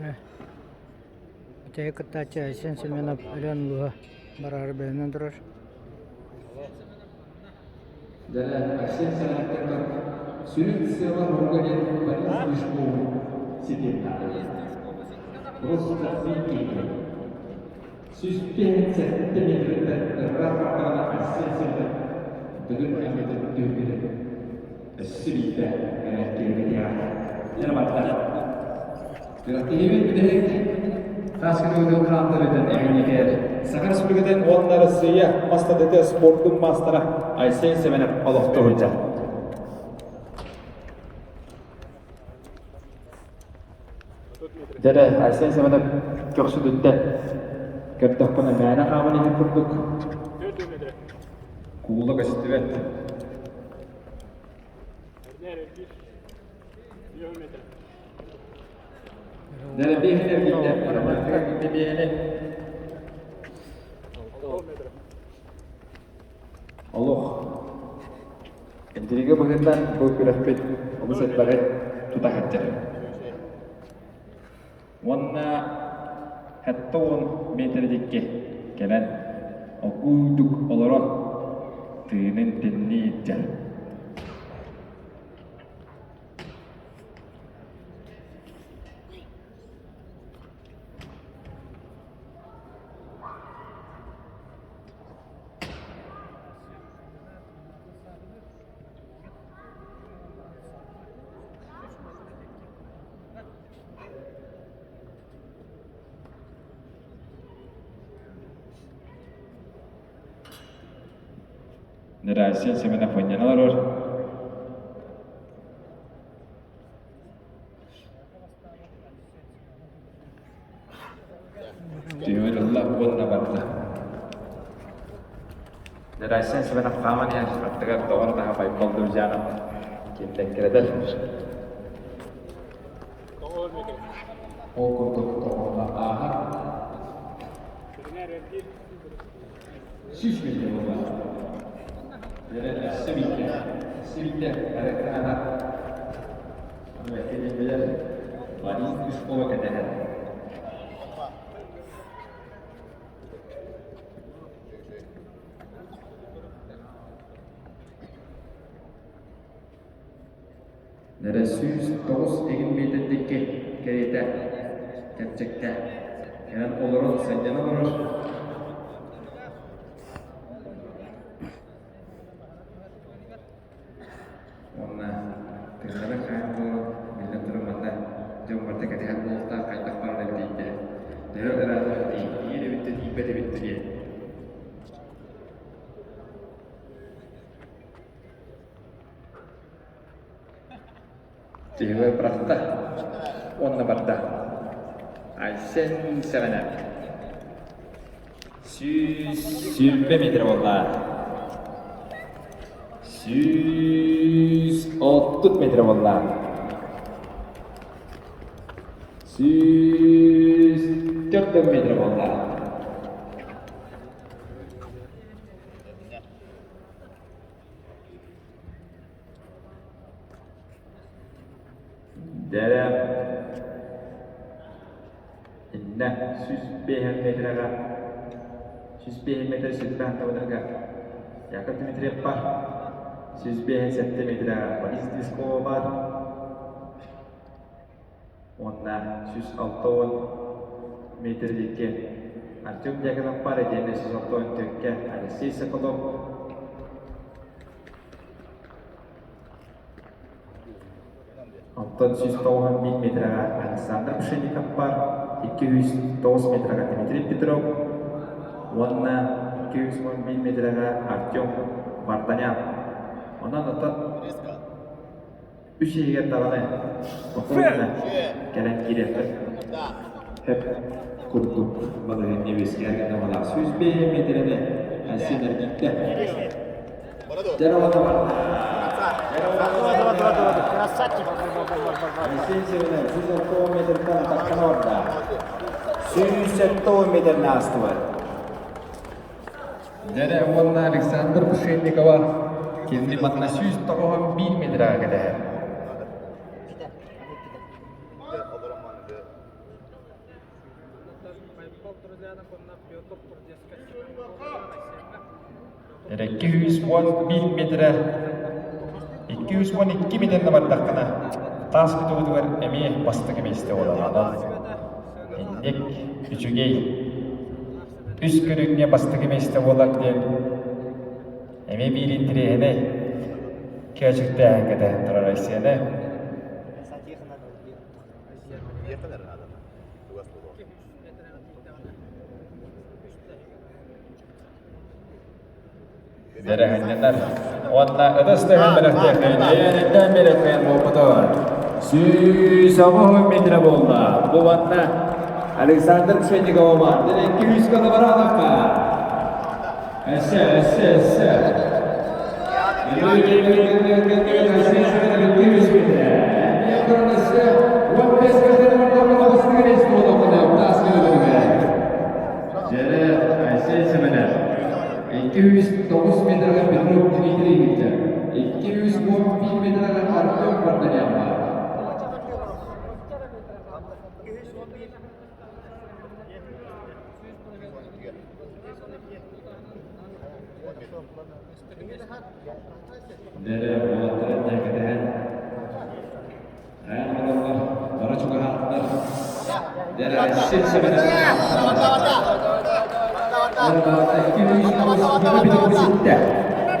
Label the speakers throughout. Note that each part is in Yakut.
Speaker 1: Бүтэһик кыттааччы Айсен Семенов Өлөөн улууһа бараары бэлэмнэн турар.
Speaker 2: Дьэ, Айсен Семеновтан сүрүн сыала-соруга диэн Борис Душкову ситиэхтээх. Просто киһи. 157 метртэн ыраах бардана Айсен Семенов Дыгын эмэтин түһүлгэтин өссө биирдэ кэрээккиэргэтиэҕэ. Дьэ барда. Күрэхтэһиибит бүтэһик хас күнүгүтүн хаамтарытын эһиникээр Саха Республикатын уонна Россия мастатыты спордун маастара Айсен Семенов олохто сылдьар. Дьэ, Айсен Семенов көхсүтүттэн көрдөхпүнэ мээнэ хааман иһэр курдук куула көстүбэт. Олох интрига быһыытынан бу күрэхпит олус элбэҕи тута сылдьар. Уонна 70 метр диэки кэлэн окуйдук олорон тыынын тиннии илдьэр. Нерайсен Семенов анньан олорор. Түһүмэр ылла уонна барда. Нерайсен Семенов хааман иһэр аттыгар доҕор таһа Байбал Друзьянов киллэҥкирэтэр. Ол курдук тоҕоҕо ааһар. 100 metre буолла. Өссө биирдэ, өссө биирдэ эрэ Билэр Борис Душкова кэтэһэр. Нэрэ 109 игин миэтэрдикки кэриэтэ чэпчэккэ кэлэн олорон сынньана олорор. Уонна тыыннара хаайан буолан, биллэн турар манна дьон барыта кэтэһэр буолуохтаах хайдах барар эбитий диэн. Төһө ыраатар эбитий, тиийэр эбит да тиийбэт эбит да диэн. Тиһэҕэр бырахта уонна барда. Айсен Сэмэнэ 120 метр буолла. 130 метр буолла. 104 метр буолла. Дэрэ иннэ 105 метрэҕэ 105 метр сүрдээх табынарга Яков Дмитриев бар 105 метрэҕэ Борис Дискова бар уонна 160 метр диэки Артем Дьяконов бар итиэннэ 164-кэ Алексей Соколов Онтон 191 метрэҕэ Александр Пшенников бар, 209 метрэҕэ Дмитрий Петров уонна 211 метрэҕэ Артем Вартанян. Онон оттон үс иһигэр даҕаны бокуонна кэлэн киириэххэ сөп курдук балаһыанньа үөскээн гына 105 миэтэрэни Айсен эргиттэ.
Speaker 1: Красавчик!
Speaker 2: Метртан тахсан орда. 170 метр аастылар. Дьэрэ уонна Александр Пшенникова кини манна 191 метрга кэтэһэр. 211 метрэ 212 метрэнэ бардаххына таас кутугутугар эмиэ бастакы миэстэ буолар. Инник үчүгэй үс көрүҥҥэ бастакы миэстэ буолар диэн эмиэ биир интириэһинэй көөчүктээһин кэтэһэн турар Айсиэни. Дэрэһэннэнэр уонна ытыс тыаһын бэлэхтиэххин эйэниттэн биэрэххин буолбутун 180 метрэ буолла. Бу манна Александр Пшенникова баар. 200 кылабараанакка. Эссе, эссе, эссе. Дьэрэ Айсен Семенов 209 метрга Петров Дмитрий Виктор, 211 метрга Артем Варданян бар. Дэрэ уолаттарын дьэкэтэһэн хайан бараллар, бары чугаһаатылар. Дэрэ Айсен Семенов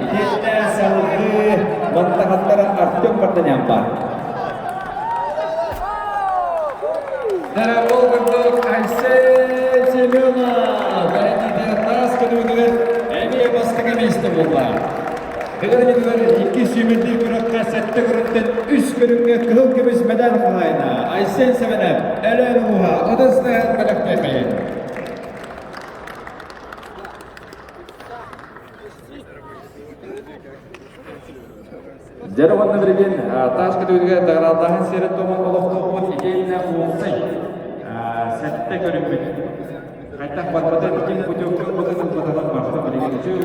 Speaker 2: Итиэннэ салгыы мантахаттара Артем Варданян баар. Дара ол курдук Айсен Семенов бэлэтиитэ таас көтүүтүгэр эмиэ бастакы миэстэ буолла. Кыгыр икки сүүмэрдиир күрэххэ сэттэ көрүҥтэн үс көрүҥҥэ кыһыл көмүс медаль хаһаайына Айсен Семенов Өлөөн улууһа ытыс тыаһын бэлэхтиэхэйин. Дьэ уонна билигин таас көтүүтүгэр даграалдааһын сиэрин-туомун олохтоохпут итиэннэ уопсай сэттэ көрүҥмүт хайдах барбытын, ким путевка ылбытын ылбатаҕын барыта билигин үчүгэй